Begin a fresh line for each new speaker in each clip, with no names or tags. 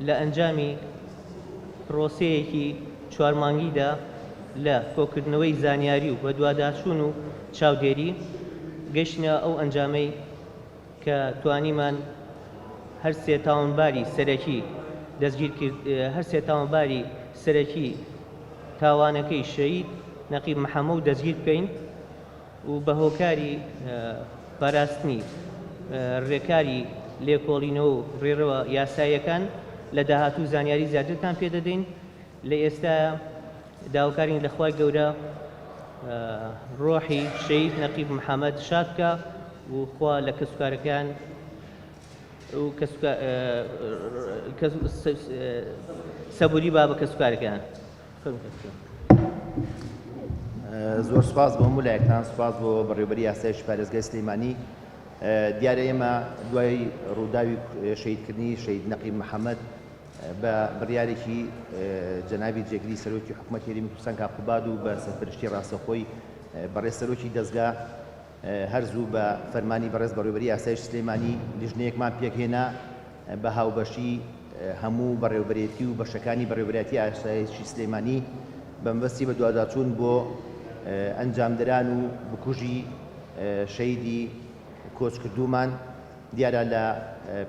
لە ئەنجامی پرۆسەیەکی چوارمانگیدا لە کۆکردنەوەی زانیاری و بەدواداچوون و چاودێری گەیشتینە ئەو ئەنجامەی کە توانیمان هەر سێ تاوانباری سەرەکی دەستگیر کرد هەر سێ تاوانباری سەرەکی تاوانەکەی شەهید نەقیب محەمەو دەستگیر بکەین و بە هۆکاری پاراستنی رێکاری لێکۆڵینەوە و رێڕەوە یاساییەکان لە داهاتوو زانیاری زیاترتان پێ دەدەین لە ئێستایا داواکارین لە خوای گەورە ڕۆحی شەهید نەقیب محەمەد شاد بکا و خوا لە کەسوکارەکەیان و سەبوری با بە کەسوکارەکەیان.
زۆر سوپاس بۆ هەموو لایەکتان، سوپاس بۆ بەڕێوەبەری ئاسایشی پارێزگای سلێمانی. دیارە ئێمە دوای ڕووداوی شەهیدکردنی شەهید نەقیب محەمەد بە بڕیارێکی جەنابی جێگری سەرۆکی حکومەتی هەرێمی کوردستان کاک قوباد و بە سەرپەرشتی ڕاستەوخۆی بەڕێز سەرۆکی دەزگا هەر زوو بە فەرمانی بەڕێز بەڕێوەبەری ئاسایش سلێمانی لیژنەیەکمان پێکهێنا بە هاوبەشی هەموو بەڕێوەبەرێتی و بەشەکانی بەڕێوەبەرایەتی ئاسایشی سلێمانی بە مەبەستی بەدواداچوون بۆ ئەنجامدران و بکوژی شەهیدی کۆچکردوومان دیارە لە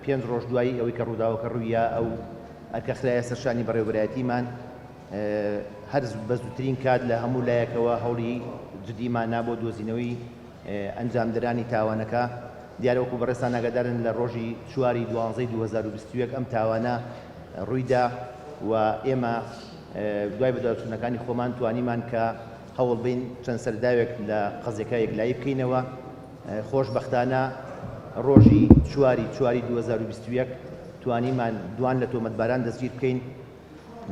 پێنج ڕۆژ دوای ئەوەی کە ڕووداوەکە ڕووییا ئەو ئەرکە خرایە سەر شانی بەڕێوەبەرایەتیمان. هەر بە زووترین کات لە هەموو لایەکەوە هەوڵی جدیمان نا بۆ دۆزینەوەی ئەنجامدەرانی تاوانەکە. دیارە وەکو بەڕێزتان ئاگادارن لە ڕۆژی چواری دوانزەی 2021 ئەم تاوانە ڕوویدا و ئێمە دوای بەدواداچوونەکانی خۆمان توانیمان کە هەوڵبەین چەند سەرداوێک لە قەزیەکە یەکلایی بکەینەوە. خۆشبەختانە ڕۆژی چواری چواری 2021 توانیمان دوان لە تۆمەتباران دەستگیر بکەین،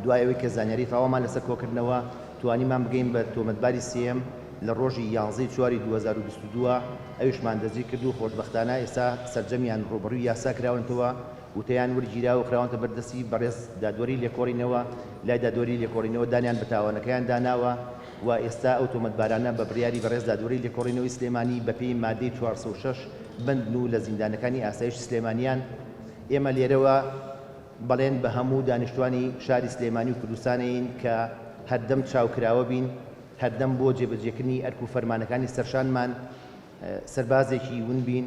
دوای ئەوەی کە زانیاری تەواومان لەسەر کۆکردنەوە توانیمان بگەین بە تۆمەتباری سێیەم لە ڕۆژی یانزەی چواری 2022 ئەویشمان دەستگیر کرد و خۆشبەختانە ئێستا سەرجەمیان ڕووبەڕووی یاسا کراونەتەوە وتەیان ورگیراوە و خراونەتە بەر دەستی بەڕێز دادوەری لێکۆڵینەوە، لای دادوەری لێکۆڵینەوە دانیان بە تاوانەکەیان داناوە. و ئێستا ئەو تۆمەتبارانە بە بڕیاری بەڕێز دادوەری لێکۆڵینەوەی سلێمانی بەپێی مادەی 406 بەندن و لە زیندانەکانی ئاسایشی سلێمانیان. ئێمە لێرەوە بەڵێن بە هەموو دانیشتوانی شاری سلێمانی و کوردستان ئەیین کە هەردەم چاوکراوە بین، هەردەم بۆ جێبەجێکردنی ئەرک و فەرمانەکانی سەرشانمان سەربازێکی ون بین،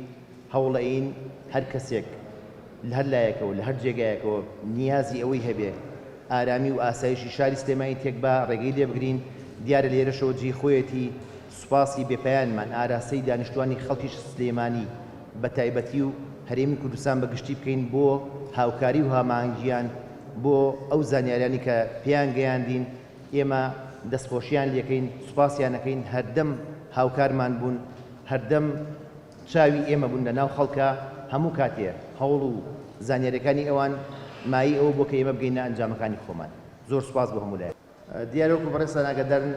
هەوڵئەیین هەر کەسێک لە هەر لایەکەوە لە هەر جێگایەکەوە نیازی ئەوەی هەبێ ئارامی و ئاسایشی شاری سلێمانی تێکبا ڕێگەی لێبگرین، دیارە لێرەشەوە جێی خۆیەتی سوپاسی بێپایانمان ئاراستەی دانیشتوانی خەڵکی سلێمانی بە تایبەتی و هەرێمی کوردستان بە گشتی بکەین بۆ هاوکاری و هاماهەنگییان بۆ ئەو زانیاریانەی کە پێیان گەیاندین، ئێمە دەستخۆشیان لێکەین، سوپاسیان ئەکەین، هەردەم هاوکارمان بوون، هەردەم چاوی ئێمە بوون لە ناو خەڵکا، هەموو کاتێ هەوڵ و زانیاریەکانی ئەوان مایەی ئەوە بووە کە ئێمە بگەینە ئەنجامەکانی خۆمان. زۆر سوپاس بۆ هەموو لایەک. دیارە وەکو بەڕێزتان ئاگادارن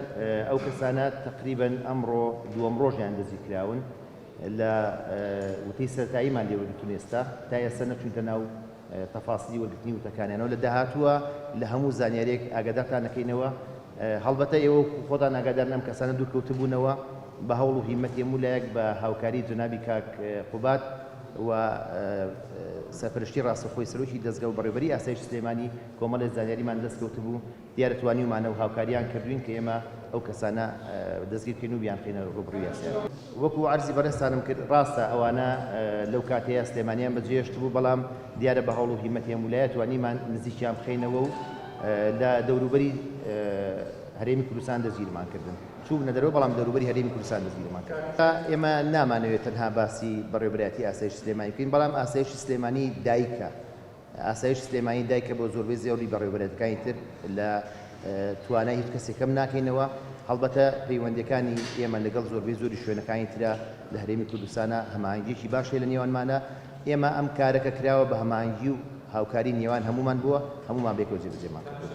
ئەو کەسانە تەقریبەن ئەمڕۆ دووەم ڕۆژیان دەستگیرکراون لە وتەی سەرەتاییمان لێ وەرگرتوون ئێستا تا ئێستا نەچووینتە ناو تەفاسیلی وەرگرتنی وتەکانیانەوە لە داهاتووە لە هەموو زانیاریەک ئاگادارتان ئەکەینەوە هەڵبەتە ئێوە وەکو خۆتان ئاگادارن ئەم کەسانە دوورکەوتبوونەوە بە هەوڵ و هیمەتی هەموو لایەک بە هاوکاری جەنابی کاک قوباد و سەرپەرشتی ڕاستەوخۆی سەرۆکی دەزگا و بەڕێوەبەری ئاسایشی سلێمانی کۆمەڵێ زانیاریمان دەست کەوتبوو دیارە توانیومانە و هاوکاریان کردوین کە ئێمە ئەو کەسانە دەستگیر بکەین و بیانخەینە ڕووبڕووی یاسا. وەکو عەرزی بەڕێزتانم کرد ڕاستە ئەوانە لەو کاتەیا سلێمانیان بەجێهێشتبوو بەڵام دیارە بە هەوڵ و هیمەتی هەموولایە توانیمان نزیکیان بخەینەوە و لە دەوروبەری هەرێمی کوردستان دەستگیرمان کردن. چووبنە دەرەوە بەڵام دەوروبەری هەرێمی کوردستان دەستگیرمان کردن. ئێمە نامانەوێت تەنها باسی بەڕێوەبەرایەتی ئاسایشی سلێمانی بکەین بەڵام ئاسایشی سلێمانی دایکە ئاسایش سلێمانی دایکە بۆ زۆربەی زێڕی بەڕێوەبەرایەتەکانی تر لە توانای هیچ کەسێک کەم ناکەینەوە، هەڵبەتە پەیوەندیەکانی ئێمە لەگەڵ زۆربەی زۆری شوێنەکانی ترا لە هەرێمی کوردستانا هەماهەنگیەکی باش هەیە لە نێوانمانا، ئێمە ئەم کارە کە کراوە بە هەماهەنگی و هاوکاری نێوان هەموومان بووە، هەموومان بەیەکەوە جێبەجێمان کردووە.